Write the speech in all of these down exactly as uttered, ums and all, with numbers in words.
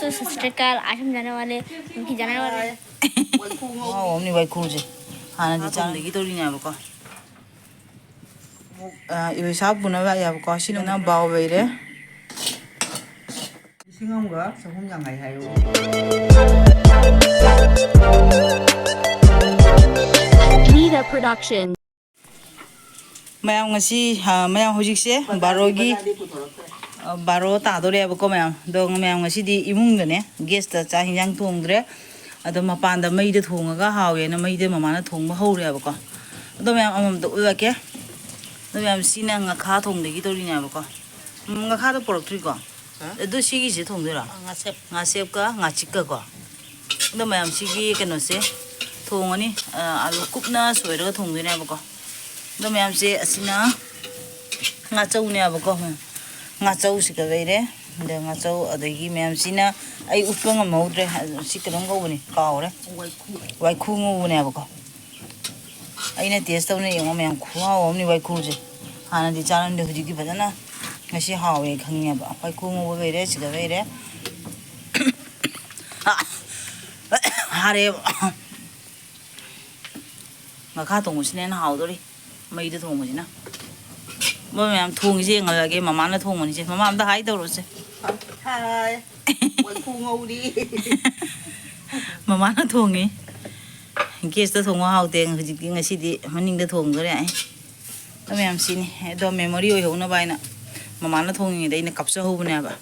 तो सत श्री अकाल। आज हम जाने वाले, हम की जाने वाले। ꯈꯨꯍꯥꯎ ꯑꯃꯅꯤ ꯋꯥꯏꯈꯨꯁꯦ꯫ ꯍꯥꯟꯅꯗꯤ ꯆꯥꯗꯒꯤ ꯇꯧꯔꯤꯅꯦꯕꯀꯣ꯫ ꯑ, ꯏꯔꯣꯏ ꯁꯥ ꯄꯨꯅꯕ ꯌꯥꯕꯀꯣ꯫ ꯁꯤꯅ ꯕꯥꯎ ꯂꯩꯔꯦ꯫ ꯂꯤꯁꯤꯡ ꯑꯃꯒ ꯆꯍꯨꯝ ꯌꯥꯡꯈꯩ ꯍꯥꯏꯌꯨ꯫ Lida Production. ꯃꯌꯥꯝ ꯉꯁꯤ, ꯑ, ꯃꯌꯥꯝ ꯍꯧꯖꯤꯛꯁꯦ ꯕꯥꯔꯣꯒꯤ, ꯑ, ꯕꯥꯔꯣ ꯇꯥꯗꯣꯔꯦꯕꯀꯣ ꯃꯌꯥꯝ꯫ ꯑꯗꯣ ꯃꯌꯥꯝ ꯉꯁꯤꯗꯤ ꯏꯃꯨꯡꯗꯅꯦ, ꯒꯦꯁꯇ ꯆꯥꯛ ꯍꯤꯟꯖꯥꯡ ꯊꯣꯡꯗ꯭ꯔꯦ꯫ ꯑꯗꯣ ꯃꯄꯥꯟꯗ ꯃꯩꯗ ꯊꯣꯡꯉꯒ ꯍꯥꯎꯋꯦꯅ ꯃꯩꯗ ꯃꯃꯥꯅ ꯊꯣꯡꯕ ꯍꯧꯔꯦꯕꯀꯣ꯫ ꯑꯗꯣ ꯃꯌꯥꯝ ꯑꯃꯃꯝꯇ ꯎꯠꯂꯛꯀꯦ꯫ ꯑꯗꯣ ꯃꯌꯥꯝ ꯁꯤꯅ ꯉꯥꯈꯥ ꯊꯣꯡꯗꯒꯤ ꯇꯧꯔꯤꯅꯦꯕꯀꯣ꯫ ꯎꯝ, ꯉꯥꯈꯥꯗꯣ ꯄꯨꯔꯛꯇ꯭ꯔꯤꯀꯣ? ꯍꯥ? ꯑꯗꯣ ꯁꯤꯒꯤꯁꯦ ꯊꯣꯡꯗꯣꯏꯔꯣ? ꯑ, ꯉꯥꯁꯦꯞ꯫ ꯉꯥꯁꯦꯞꯀ ꯉꯥꯆꯤꯛꯀꯀꯣ꯫ ꯑꯗꯣ ꯃꯌꯥꯝ ꯁꯤꯒꯤ ꯀꯩꯅꯣꯁꯦ ꯊꯣꯡꯉꯅꯤ꯫ ꯑ, ꯑꯂꯨ ꯀꯨꯞꯅ ꯁꯣꯏꯔꯒ ꯊꯣꯡꯗꯣꯏꯅꯦꯕꯀꯣ꯫ ꯑꯗꯣ ꯃꯌꯥꯝꯁꯦ ꯑꯁꯤꯅ ꯉꯥꯆꯧꯅꯦꯕꯀꯣ꯫ ꯉꯥꯆꯧꯁꯤꯒ ꯂꯩꯔꯦ꯫ ꯑꯗ ꯉꯥꯆꯧ, ꯑꯗꯒꯤ ꯃꯌꯥꯝꯁꯤꯅ ꯑꯩ ꯎꯠꯄ ꯉꯝꯍꯧꯗ꯭ꯔꯦ꯫ ꯁꯤ ꯀꯩꯅꯣꯝ ꯀꯧꯕꯅꯤ, ꯀꯥꯎꯔꯦ꯫ ꯋꯥꯏꯈꯨ꯫ ꯋꯥꯏꯈꯨ ꯉꯧꯕꯅꯦꯕꯀꯣ꯫ ꯑꯩꯅ ꯇꯦꯁ ꯇꯧꯅ ꯌꯦꯡꯉꯣ ꯃꯌꯥꯝ, ꯈꯨꯍꯥꯎ ꯑꯃꯅꯤ ꯋꯥꯏꯈꯨꯁꯦ꯫ ꯍꯥꯟꯅꯗꯤ ꯆꯥꯔꯝꯗꯦ, ꯍꯧꯖꯤꯛꯇꯤ ꯐꯖꯅ ꯉꯁꯤ ꯍꯥꯎꯋꯦ ꯈꯪꯉꯦꯕ꯫ ꯋꯥꯏꯈꯨ ꯉꯧꯕ ꯂꯩꯔꯦ, ꯁꯤꯗ ꯂꯩꯔꯦ꯫ ꯑ, ꯍꯥꯔꯦꯕ꯫ ꯉꯥꯈꯥ ꯊꯣꯡꯕꯁꯤꯅ ꯍꯦꯟꯅ ꯍꯥꯎꯗꯣꯔꯤ, ꯃꯩꯗ ꯊꯣꯡꯕꯁꯤꯅ꯫ ꯃꯣꯏ ꯃꯌꯥꯝ ꯊꯣꯡꯉꯤꯁꯦ ꯌꯦꯡꯍꯜꯂꯒꯦ, ꯃꯃꯥꯅ ꯊꯣꯡꯕꯅꯤꯁꯦ꯫ ꯃꯃꯥ ꯑꯝꯇ ꯍꯥꯏ ꯇꯧꯔꯣꯁꯦ꯫ ꯍꯥꯏ꯫ ꯋꯥꯏꯈꯨ ꯉꯧꯔꯤ꯫ ꯃꯃꯥꯅ ꯊꯣꯡꯉꯤ꯫ ꯒꯦꯁꯇ ꯊꯣꯡꯕ ꯍꯥꯎꯇꯦ꯫ ꯍꯧꯖꯤꯛꯇꯤ, ꯉꯁꯤꯗꯤ ꯃꯅꯤꯡꯗ ꯊꯣꯡꯗꯣꯔꯦ꯫ ꯑꯗꯣ ꯃꯌꯥꯝ ꯁꯤꯅꯤ꯫ ꯑꯗꯣ ꯃꯦꯃꯣꯔꯤ ꯑꯣꯏꯍꯧꯅꯕ ꯍꯥꯏꯅ ꯃꯃꯥꯅ ꯊꯣꯡꯉꯤꯉꯩꯗ ꯑꯩꯅ ꯀꯥꯞꯆꯍꯧꯕꯅꯦꯕ꯫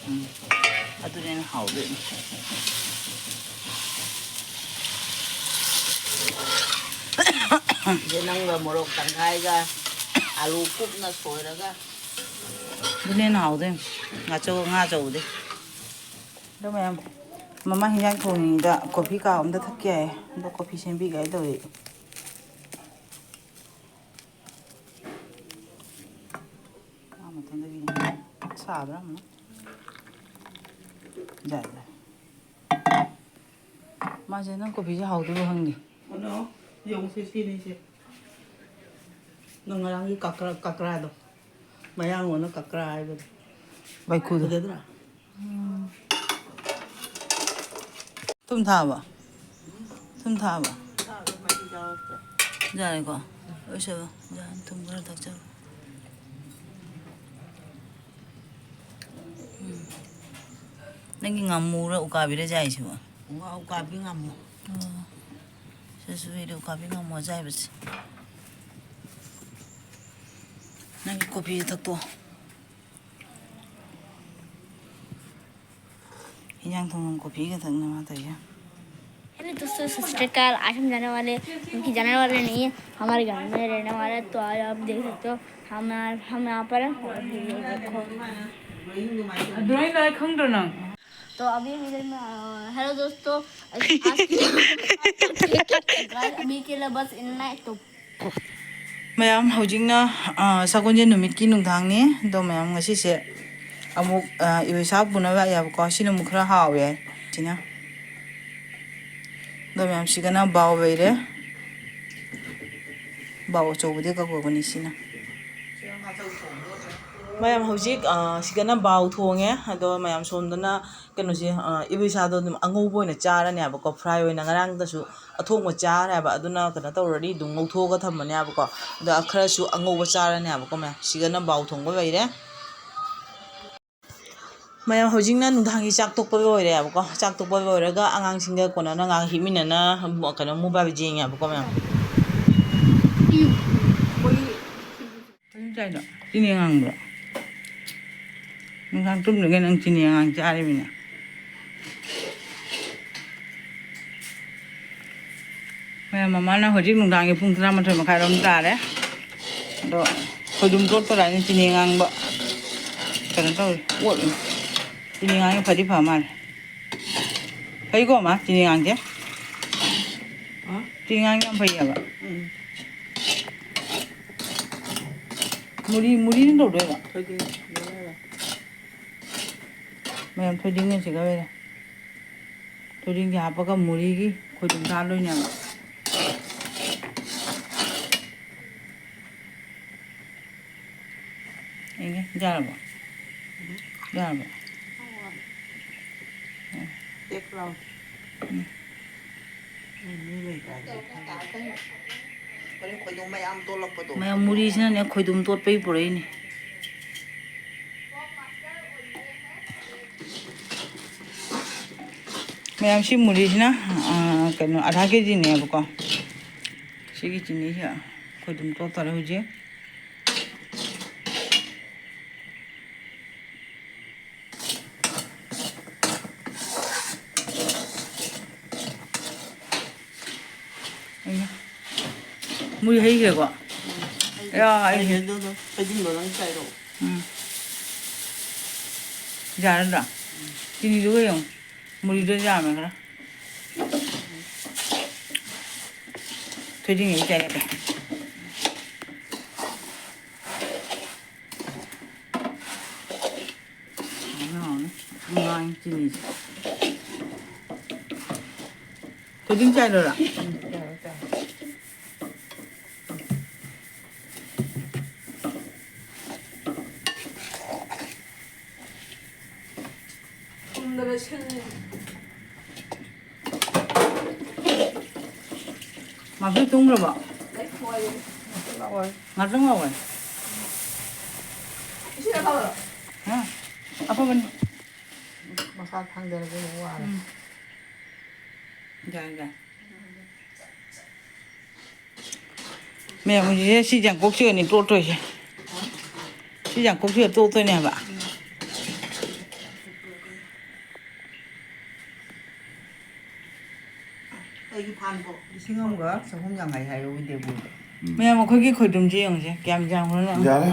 ꯎꯝ, ꯑꯗꯨꯅ ꯍꯦꯟꯅ ꯍꯥꯎꯗꯣꯏꯅꯤ꯫ ꯁꯤꯗ ꯅꯪꯒ ꯃꯣꯔꯣꯛ ꯇꯪꯈꯥꯏꯒ ꯑꯂꯨ ꯀꯨꯞꯅ ꯁꯣꯏꯔꯒ꯫ ꯑꯗꯨꯅ ꯍꯦꯟꯅ ꯍꯥꯎꯗꯣꯏꯅꯤ, ꯉꯥꯆꯧ-, ꯉꯥ ꯑꯆꯧꯕꯗꯤ꯫ ꯑꯗꯣ ꯃꯌꯥꯝ, ꯃꯃꯥ ꯍꯤꯟꯖꯥꯡ ꯊꯣꯡꯉꯤꯉꯩꯗ ꯀꯣꯐꯤ ꯀꯞ ꯑꯝꯇ ꯊꯛꯀꯦ ꯍꯥꯏꯌꯦ꯫ ꯑꯗꯣ ꯀꯣꯐꯤ ꯁꯦꯝꯕꯤꯒꯦ ꯍꯥꯏ ꯇꯧꯔꯤ꯫ ꯃꯥ ꯃꯊꯟꯗꯒꯤꯅꯦ꯫ ꯁꯥꯕ꯭ꯔꯥ ꯌꯦꯡꯉꯨꯅꯦ꯫ ꯌꯥꯏ, ꯌꯥꯏ꯫ ꯃꯥꯁꯦ ꯅꯪ ꯀꯣꯐꯤꯁꯦ ꯍꯥꯎꯗꯣꯏꯕ ꯈꯪꯗꯦ꯫ ꯀꯩꯅꯣ, ꯌꯦꯡꯉꯨꯁꯦ, ꯁꯤꯅꯤꯁꯦ꯫ ꯅꯪ ꯉꯔꯥꯡꯒꯤ ꯀꯀ꯭ꯔꯥ, ꯀꯀ꯭ꯔꯥꯗꯣ, ꯃꯌꯥꯡꯂꯣꯟꯅ ꯀꯀ꯭ꯔꯥ ꯍꯥꯏꯕꯗꯣ꯫ ꯋꯥꯏꯈꯨꯗꯣ꯫ ꯐꯖꯗ꯭ꯔꯥ? ꯊꯨꯝ ꯊꯥꯕ? ꯊꯨꯝ ꯊꯥꯕ? ꯌꯥꯔꯦꯀꯣ? ꯂꯣꯏꯁꯜꯂꯣ꯫ ꯌꯥꯔꯦ, ꯊꯨꯝ ꯈꯔ ꯊꯥꯛꯆꯜꯂꯣ꯫ ꯎꯝ꯫ ꯅꯪꯒꯤ ꯉꯥꯃꯨꯔ ꯎꯀꯥꯕꯤꯔ ꯌꯥꯏꯁꯤꯕꯣ? ꯉꯥ ꯎꯀꯥꯕꯤ ꯉꯥꯃꯨ꯫ ꯑꯣ꯫ ꯁꯤꯁꯨ ꯍꯩꯔꯦ, ꯎꯀꯥꯕꯤ ꯉꯥꯃꯨ ꯑꯌꯥꯏꯕꯁꯦ꯫ ꯅꯪꯒꯤ ꯀꯣꯐꯤꯗꯣ ꯊꯛꯇꯣꯛꯑꯣ꯫ ꯏꯟꯖꯥꯡ ꯊꯣꯡꯐꯝ ꯀꯣꯐꯤꯒ ꯊꯛꯅ ꯃꯥ ꯇꯧꯔꯤꯁꯦ꯫ हेलो दोस्तों, सत श्री अकाल। आज हम जाने वाले, क्योंकि जाने वाले नहीं है, हमारे घर में रहने वाले हैं, तो आज आप देख सकते हो, हम यहाँ, हम यहाँ पर हैं। और ये देखो। ड्राइंग लायक हम ड्राइंग। तो अभी हम इधर में, अ, हेलो दोस्तों, आज की, गाइस, अभी के लिए बस इतना है। तो ꯃꯌꯥꯝ, ꯍꯧꯖꯤꯛꯅ, ꯑ, ꯁꯒꯣꯜꯁꯦꯟ ꯅꯨꯃꯤꯠꯀꯤ ꯅꯨꯡꯗꯥꯡꯅꯤ꯫ ꯑꯗꯣ ꯃꯌꯥꯝ, ꯉꯁꯤꯁꯦ ꯑꯃꯨꯛ, ꯑ, ꯏꯔꯣꯏ ꯁꯥ ꯄꯨꯅꯕ ꯌꯥꯏꯕꯀꯣ꯫ ꯁꯤꯅ ꯑꯃꯨꯛ ꯈꯔ ꯍꯥꯎꯋꯦ ꯍꯥꯏ꯫ ꯁꯤꯅ꯫ ꯑꯗꯣ ꯃꯌꯥꯝ, ꯁꯤꯒꯅ ꯕꯥꯎ ꯂꯩꯔꯦ꯫ ꯕꯥꯎ ꯑꯆꯧꯕꯗꯤ ꯀꯛꯄꯅꯤ ꯁꯤꯅ꯫ ꯃꯌꯥꯝ, ꯍꯧꯖꯤꯛ, ꯑ, ꯁꯤꯒꯅ ꯕꯥꯎ ꯊꯣꯡꯉꯦ꯫ ꯑꯗꯣ ꯃꯌꯥꯝ, ꯁꯣꯝꯗꯅ ꯀꯩꯅꯣꯁꯦ, ꯑ, ꯏꯔꯣꯏ ꯁꯥꯗꯣ ꯑꯗꯨꯝ ꯑꯉꯧꯕ ꯑꯣꯏꯅ ꯆꯥꯔꯅꯦꯕꯀꯣ꯫ ꯐ꯭ꯔꯥꯏ ꯑꯣꯏꯅ ꯉꯔꯥꯡꯗꯁꯨ ꯑꯊꯣꯡꯕ ꯆꯥꯔꯦ ꯍꯥꯏꯕ꯫ ꯑꯗꯨꯅ ꯀꯩꯅꯣ ꯇꯧꯔꯗꯤ ꯑꯗꯨꯝ ꯉꯧꯊꯣꯛꯑꯒ ꯊꯝꯃꯅꯦꯕꯀꯣ꯫ ꯑꯗ ꯈꯔꯁꯨ ꯑꯉꯧꯕ ꯆꯥꯔꯅꯦꯕꯀꯣ ꯃꯌꯥꯝ꯫ ꯁꯤꯒꯅ ꯕꯥꯎ ꯊꯣꯡꯕ ꯂꯩꯔꯦ꯫ ꯃꯌꯥꯝ, ꯍꯧꯖꯤꯛꯅ ꯅꯨꯡꯗꯥꯡꯒꯤ ꯆꯥꯛ ꯇꯣꯛꯄ ꯂꯣꯏꯔꯦꯕꯀꯣ꯫ ꯆꯥꯛ ꯇꯣꯛꯄ ꯂꯣꯏꯔꯒ ꯑꯉꯥꯡꯁꯤꯡꯒ ꯀꯣꯟꯅꯅ ꯉꯥꯏꯍꯥꯛ ꯍꯤꯞꯃꯤꯟꯅꯅ ꯀꯩꯅꯣ, ꯃꯣꯕꯥꯏꯜ ꯌꯦꯡꯉꯦꯕꯀꯣ ꯃꯌꯥꯝ꯫ ꯀꯔꯤ ꯆꯥꯏꯅꯣ? ꯆꯤꯅꯤ ꯑꯉꯥꯡꯕ꯭ꯔꯣ? ꯅꯨꯡꯗꯥꯡ ꯇꯨꯝꯗ꯭ꯔꯤꯉꯩ ꯅꯪ ꯆꯤꯅꯤ ꯑꯉꯥꯡ ꯆꯥꯔꯤꯃꯤꯅꯦ꯫ ꯃꯌꯥꯝ, ꯃꯃꯥꯅ ꯍꯧꯖꯤꯛ ꯅꯨꯡꯗꯥꯡꯒꯤ ꯄꯨꯡ ꯇꯔꯥꯃꯥꯊꯣꯏ ꯃꯈꯥꯏꯔꯣꯝ ꯇꯥꯔꯦ꯫ ꯑꯗꯣ ꯈꯣꯏꯗꯨꯝ ꯇꯣꯠꯄ ꯂꯥꯛꯏꯅꯦ, ꯆꯤꯅꯤ ꯑꯉꯥꯡꯕ ꯀꯩꯅꯣ ꯇꯧꯔꯤ, ꯑꯣꯠꯂꯤ꯫ ꯆꯤꯅꯤ ꯑꯉꯥꯡꯕ ꯐꯗꯤ ꯐ ꯃꯥꯜꯂꯦ꯫ ꯐꯩꯀꯣ, ꯃꯥ, ꯆꯤꯅꯤ ꯑꯉꯥꯡꯁꯦ? ꯍꯥ? ꯆꯤꯅꯤ ꯑꯉꯥꯡ ꯌꯥꯝ ꯐꯩꯌꯦꯕ꯫ ꯎꯝ꯫ ꯃꯨꯔꯤ, ꯃꯨꯔꯤꯅ ꯇꯧꯗꯣꯏꯕ? ꯊꯣꯏꯗꯤꯡ ꯂꯣꯜꯂꯒ꯫ ꯃꯌꯥꯝ, ꯊꯣꯏꯗꯤꯡ ꯑꯁꯤꯒ ꯂꯩꯔꯦ꯫ ꯊꯣꯏꯗꯤꯡꯁꯦ ꯍꯥꯞꯄꯒ ꯃꯨꯔꯤꯒꯤ ꯈꯣꯏꯗꯨꯝ ꯊꯥꯗꯣꯏꯅꯦꯕ꯫ ꯑꯩꯅꯦ, ꯌꯥꯔꯕꯣ? ꯌꯥꯔꯕꯣ? ꯇꯦꯛ ꯂꯥꯎ꯫ ꯎꯝ꯫ ꯎꯝ, ꯃꯤ ꯂꯩꯇꯥꯔꯗꯤ꯫ ꯍꯣꯔꯦꯟ ꯈꯣꯏꯗꯣꯝ ꯃꯌꯥꯝ ꯇꯣꯠꯂꯛꯄꯗꯣ꯫ ꯃꯌꯥꯝ ꯃꯨꯔꯤꯁꯤꯅꯅꯦ, ꯈꯣꯏꯗꯣꯝ ꯇꯣꯠꯄꯩ ꯄꯨꯔꯛꯏꯅꯦ꯫ ꯃꯌꯥꯝ ꯁꯤ ꯃꯨꯔꯤꯁꯤꯅ, ꯑ, ꯀꯩꯅꯣ, ꯑꯙꯥ ꯀꯦ ꯖꯤꯅꯦꯕꯀꯣ꯫ ꯁꯤꯒꯤ ꯆꯤꯅꯤꯁꯦ ꯈꯣꯏꯗꯣꯝ ꯇꯣꯠꯇꯣꯔꯦ ꯍꯧꯖꯤꯛ꯫ ꯑꯩꯅ ꯃꯨꯔꯤ ꯍꯩꯈ꯭ꯔꯦꯀꯣ꯫ ꯎꯝ, ꯑꯩ ꯌꯥ, ꯑꯩ ꯍꯩꯈ꯭ꯔꯦ꯫ ꯑꯗꯨꯗꯣ ꯊꯣꯏꯗꯤꯡꯗꯣ ꯅꯪ ꯆꯥꯏꯔꯛꯑꯣ꯫ ꯎꯝ꯫ ꯌꯥꯔꯗ꯭ꯔꯥ? ꯆꯤꯅꯤꯗꯨꯒ ꯌꯦꯡꯉꯨ꯫ ꯃꯨꯔꯤꯗꯣ ꯌꯥꯝꯃꯦ ꯈꯔ꯫ ꯊꯣꯏꯗꯤꯡ ꯑꯩ ꯆꯥꯏꯔꯛꯀꯦ꯫ ꯍꯥꯎꯅꯤ, ꯍꯥꯎꯅꯤ꯫ ꯉꯥꯡ ꯆꯤꯅꯤꯁꯦ꯫ ꯊꯣꯏꯗꯤꯡ ꯆꯥꯏꯗꯣꯏꯔꯥ? ꯎꯝ, ꯆꯥꯏꯔꯣ, ꯆꯥꯏꯔꯣ꯫ ꯊꯨꯝꯗꯅ ꯁꯤꯜꯂꯤ꯫ ꯃꯥꯐꯤ ꯇꯨꯝꯈ꯭ꯔꯕꯣ? ꯂꯣꯏꯔꯦ꯫ ꯉꯥꯛꯇꯪ ꯂꯧꯔꯦ꯫ ꯏꯁꯤꯡ ꯑꯐꯕꯔꯣ? ꯍꯥ? ꯑꯐꯕꯅꯤ꯫ ꯃꯈꯥ ꯊꯥꯡꯗꯔꯒꯦ, ꯑꯃꯨꯛ ꯋꯥꯔꯦ꯫ ꯎꯝ꯫ ꯌꯥꯏ, ꯌꯥꯏ꯫ ꯃꯌꯥꯝ ꯍꯧꯖꯤꯛꯁꯦ ꯁꯤ ꯌꯥꯡꯀꯣꯛꯁꯤꯒꯅꯤ ꯇꯣꯠꯇꯣꯏꯁꯦ꯫ ꯁꯤ ꯌꯥꯡꯀꯣꯛꯁꯤꯒ ꯇꯣꯠꯇꯣꯏꯅꯦ ꯍꯥꯏꯕ꯫ ꯑꯩꯒꯤ ꯐꯥꯟꯕꯨ ꯂꯤꯁꯤꯡ ꯑꯃꯒ ꯆꯍꯨꯝ ꯌꯥꯡꯈꯩ ꯍꯥꯏꯌꯣ, ꯏꯗꯦꯕꯨ꯫ ꯃꯌꯥꯝ ꯑꯩꯈꯣꯏꯒꯤ ꯈꯣꯏꯗꯨꯝꯁꯦ ꯌꯦꯡꯉꯨꯁꯦ, ꯀꯌꯥꯝ ꯌꯥꯝꯈ꯭ꯔꯅꯣ ꯌꯦꯡꯉꯨ꯫ ꯌꯥꯔꯦ꯫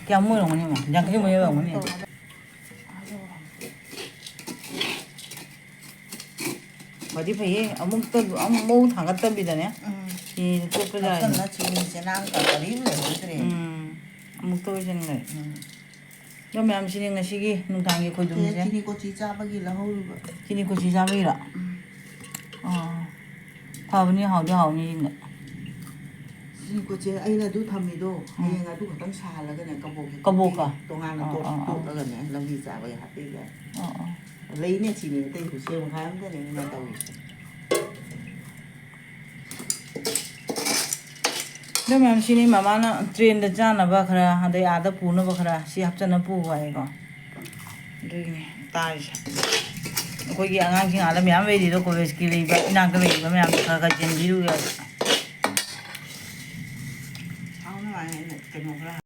ꯀꯌꯥꯝ ꯑꯣꯏꯔꯝꯒꯅꯤ ꯌꯦꯡꯉꯣ, ꯌꯥꯡꯈꯩꯃꯨꯛ ꯌꯧꯔꯝꯒꯅꯤ꯫ ꯐꯗꯤ ꯐꯩꯌꯦ, ꯑꯃꯨꯛꯇ, ꯑꯃꯨꯛ ꯃꯑꯣꯡ ꯊꯥꯡꯒꯠꯇꯕꯤꯗꯅꯦ꯫ ꯎꯝ꯫ ꯆꯤꯅꯤꯁꯦ ꯇꯣꯠꯄ ꯌꯥꯏ꯫ ꯆꯥꯎꯁꯟꯅ ꯆꯤꯅꯤ ꯆꯦꯅꯥꯡ ꯀꯔꯤꯝ ꯂꯩꯍꯧꯗ꯭ꯔꯦ꯫ ꯎꯝ꯫ ꯑꯃꯨꯛꯇ ꯑꯣꯏꯁꯤꯟꯈ꯭ꯔꯦ꯫ ꯎꯝ꯫ ꯑꯗꯣ ꯃꯌꯥꯝꯁꯤꯅꯦ ꯉꯁꯤꯒꯤ ꯅꯨꯡꯗꯥꯡꯒꯤ ꯈꯣꯏꯗꯨꯝꯁꯦ꯫ ꯆꯤꯅꯤ ꯀꯣꯆꯤ ꯆꯥꯕꯒꯤ ꯂꯧꯍꯧꯔꯤꯕ꯫ ꯆꯤꯅꯤ ꯀꯣꯆꯤ ꯆꯥꯕꯒꯤꯔꯣ? ꯎꯝ꯫ ꯑꯣ꯫ ꯐꯕꯅꯤ, ꯍꯥꯎꯗꯤ ꯍꯥꯎꯅꯤ ꯁꯤꯡꯒ꯫ ꯀꯣꯆꯦ, ꯑꯩꯅ ꯑꯗꯨ ꯊꯝꯃꯤꯗꯣ, ꯎꯝ꯫ ꯍꯌꯦꯡ ꯑꯗꯨ ꯈꯛꯇꯪ ꯁꯥꯍꯜꯂꯒꯅꯦ, ꯀꯕꯣꯛ ꯍꯦꯛ ꯀꯕꯣꯛꯀ? ꯇꯣꯉꯥꯟꯅ ꯑꯣ, ꯇꯣꯠ-, ꯑꯣ, ꯑꯣ꯫ ꯇꯣꯠꯂꯒꯅꯦ, ꯂꯝꯕꯤ ꯆꯥꯕ ꯍꯥꯞꯄꯤꯒꯦ꯫ ꯑꯣ, ꯑꯣ꯫ ꯂꯩꯅꯦ, ꯁꯤꯅꯦ, ꯑꯇꯩ ꯁꯦꯝ ꯈꯥꯏ ꯑꯝꯇꯅꯦ ꯑꯩꯅ ꯇꯧꯔꯤꯁꯦ꯫ ꯑꯗꯨ ꯃꯌꯥꯝ ꯁꯤꯅꯤ ꯃꯃꯥꯅ trainꯗ ꯆꯥꯅꯕ ꯈꯔ, ꯑꯗꯩ ꯑꯥꯗ ꯄꯨꯅꯕ ꯈꯔ, ꯁꯤ ꯍꯥꯞꯆꯟꯅ ꯄꯨ ꯍꯥꯏꯌꯦꯀꯣ꯫ ꯑꯗꯨꯒꯤꯅꯦ ꯇꯥꯔꯤꯁꯦ꯫ ꯑꯩꯈꯣꯏꯒꯤ ꯑꯉꯥꯡꯁꯤꯡ ꯑꯥꯗ ꯃꯌꯥꯝ ꯂꯩꯔꯤꯗꯣ, collegeꯀꯤ ꯂꯩꯕ, ꯏꯅꯥꯛꯇ ꯂꯩꯔꯤꯕ ꯃꯌꯥꯝꯗꯣ ꯈꯔ ꯈꯔ ꯆꯦꯟꯕꯤꯔꯨꯒꯦ꯫ ꯁꯥꯎꯅ ꯍꯥꯏꯅ ꯀꯩꯅꯣ ꯈꯔ